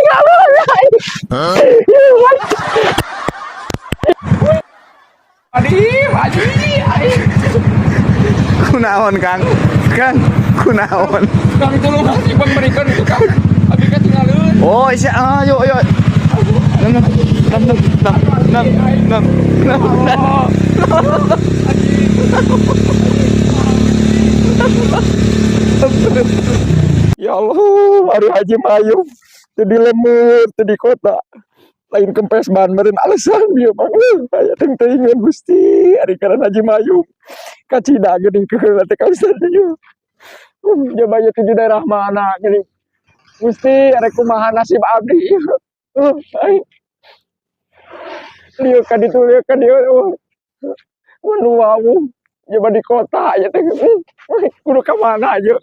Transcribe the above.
Tinggal aing. Adi, Haji, aing. Kunaon, Kang? Kang, kunaon? Kang, tulungan si Bang, berikan itu, Kang. Abi ketinggalan. Oh, isi, ayo, ayo. Nam, nam, nam, nam, nam, nam, nam, nam. Ya Allah, ari Haji Mayung jadi lemur teu di kota. Lain kempes ban meureun alasan ieu mah. Aya teuing-teuingeun, Gusti, ari ngaran Haji Mayung. Kacida geuning keheula teh ka Ustaz ieu. Coba ieu teh di daerah mana geuning. Gusti, arek kumaha nasib abdi ieu. Ai. Lieu ka ditu, lieu ka dieu. Mun wawuh coba di kota ya teh. Kudu ka mana aja.